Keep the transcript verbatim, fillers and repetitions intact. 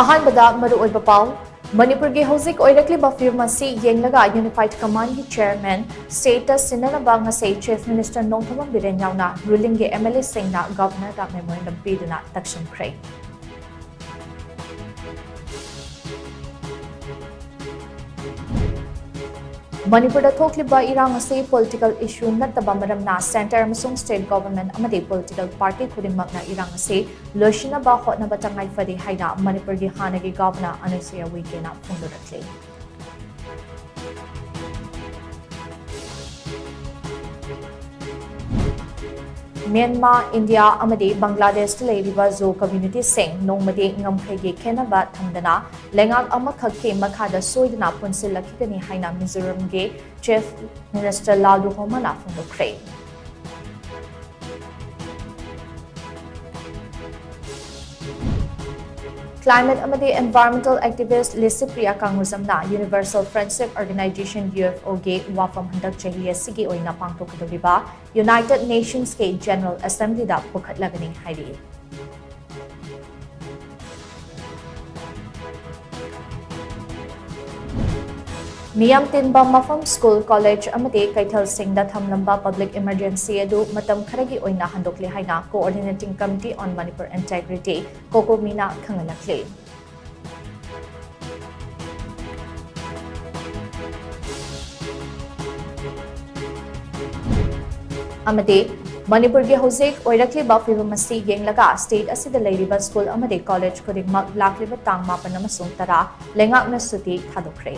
ꯑꯍꯥꯟꯕꯗ ꯃꯔꯨꯑꯣꯏꯕ ꯄꯥꯎ꯫ ꯃꯅꯤꯄꯨꯔꯒꯤ ꯍꯧꯖꯤꯛ ꯑꯣꯏꯔꯛꯂꯤꯕ ꯐꯤꯕꯝ ꯑꯁꯤ ꯌꯦꯡꯂꯒ Unified Command ꯒꯤ chairman, state ꯇ ꯁꯤꯟꯅꯅꯕ ꯉꯁꯤ Chief Minister ꯅꯣꯡꯊꯣꯝꯕꯝ ꯕꯤꯔꯦꯟ ꯌꯥꯎꯅ ruling ꯒꯤ M L A ꯁꯤꯡꯅ governor ꯗ memorandum ꯄꯤꯗꯨꯅ ꯇꯛꯁꯤꯟꯈ꯭ꯔꯦ꯫ ꯃꯅꯤꯄꯨꯔꯗ ꯊꯣꯛꯂꯤꯕ ꯏꯔꯥꯡ ꯑꯁꯤ political issue ꯅꯠꯇꯕ ꯃꯔꯝꯅ centre ꯑꯃꯁꯨꯡ state government ꯑꯃꯗꯤ political party ꯈꯨꯗꯤꯡꯃꯛꯅ ꯏꯔꯥꯡ ꯑꯁꯤ ꯂꯣꯏꯁꯤꯟꯅꯕ ꯍꯣꯠꯅꯕ ꯇꯉꯥꯏ ꯐꯗꯦ ꯍꯥꯏꯅ ꯃꯅꯤꯄꯨꯔꯒꯤ ꯍꯥꯟꯅꯒꯤ governor ꯑꯅꯁꯨꯌꯥ ꯎꯏꯀꯦꯅ ꯐꯣꯡꯗꯣꯔꯛꯂꯤ꯫ ꯃ꯭ꯌꯥꯟꯃꯥꯔ, ꯏꯟꯗꯤꯌꯥ ꯑꯃꯗꯤ ꯕꯪꯒ꯭ꯂꯥꯗꯦꯁꯇ ꯂꯩꯔꯤꯕ ꯖꯣ community ꯁꯤꯡ ꯅꯣꯡꯃꯗꯤ ꯉꯝꯈꯩꯒꯤ ꯈꯦꯟꯅꯕ ꯊꯝꯗꯅ ꯂꯩꯉꯥꯛ ꯑꯃꯈꯛꯀꯤ ꯃꯈꯥꯗ ꯁꯣꯏꯗꯅ ꯄꯨꯟꯁꯤꯜꯂꯛꯈꯤꯒꯅꯤ ꯍꯥꯏꯅ ꯃꯤꯖꯣꯔꯥꯝꯒꯤ Chief Minister ꯂꯥꯜ ꯗꯨꯍꯣꯃꯥꯅ ꯐꯣꯡꯗꯣꯛꯈ꯭ꯔꯦ꯫ Climate ꯑꯃꯗꯤ environmental activist Licypriya ꯀꯥꯡꯒꯨꯖꯝꯅ Universal Friendship Organization, U F O ꯒꯤ ꯋꯥꯐꯝ ꯍꯟꯗꯛ ꯆꯍꯤ ꯑꯁꯤꯒꯤ ꯑꯣꯏꯅ ꯄꯥꯡꯊꯣꯛꯀꯗꯧꯔꯤꯕ United Nations ꯀꯤ General Assembly ꯗ ꯄꯨꯈꯠꯂꯒꯅꯤ ꯍꯥꯏꯔꯤ꯫ ꯃꯤꯌꯥꯝ ꯇꯤꯟꯕ ꯃꯐꯝ, school, college ꯑꯃꯗꯤ ꯀꯩꯊꯦꯜꯁꯤꯡꯗ ꯊꯝꯂꯝꯕ public emergency ꯑꯗꯨ ꯃꯇꯝ ꯈꯔꯒꯤ ꯑꯣꯏꯅ ꯍꯟꯗꯣꯛꯂꯦ ꯍꯥꯏꯅ Coordinating Committee on Manipur Integrity, COCOMI ꯅ ꯈꯪꯍꯜꯂꯛꯂꯤ꯫ ꯑꯃꯗꯤ ꯃꯅꯤꯄꯨꯔꯒꯤ ꯍꯧꯖꯤꯛ ꯑꯣꯏꯔꯛꯂꯤꯕ ꯐꯤꯕꯝ ꯑꯁꯤ ꯌꯦꯡꯂꯒ state ꯑꯁꯤꯗ ꯂꯩꯔꯤꯕ school ꯑꯃꯗꯤ college ꯈꯨꯗꯤꯡꯃꯛ ꯂꯥꯛꯂꯤꯕ ꯇꯥꯡ ꯃꯥꯄꯟ ꯑꯃꯁꯨꯡ ꯇꯔꯥ ꯂꯩꯉꯥꯛꯅ ꯁꯨꯇꯤ ꯊꯥꯗꯣꯛꯈ꯭ꯔꯦ꯫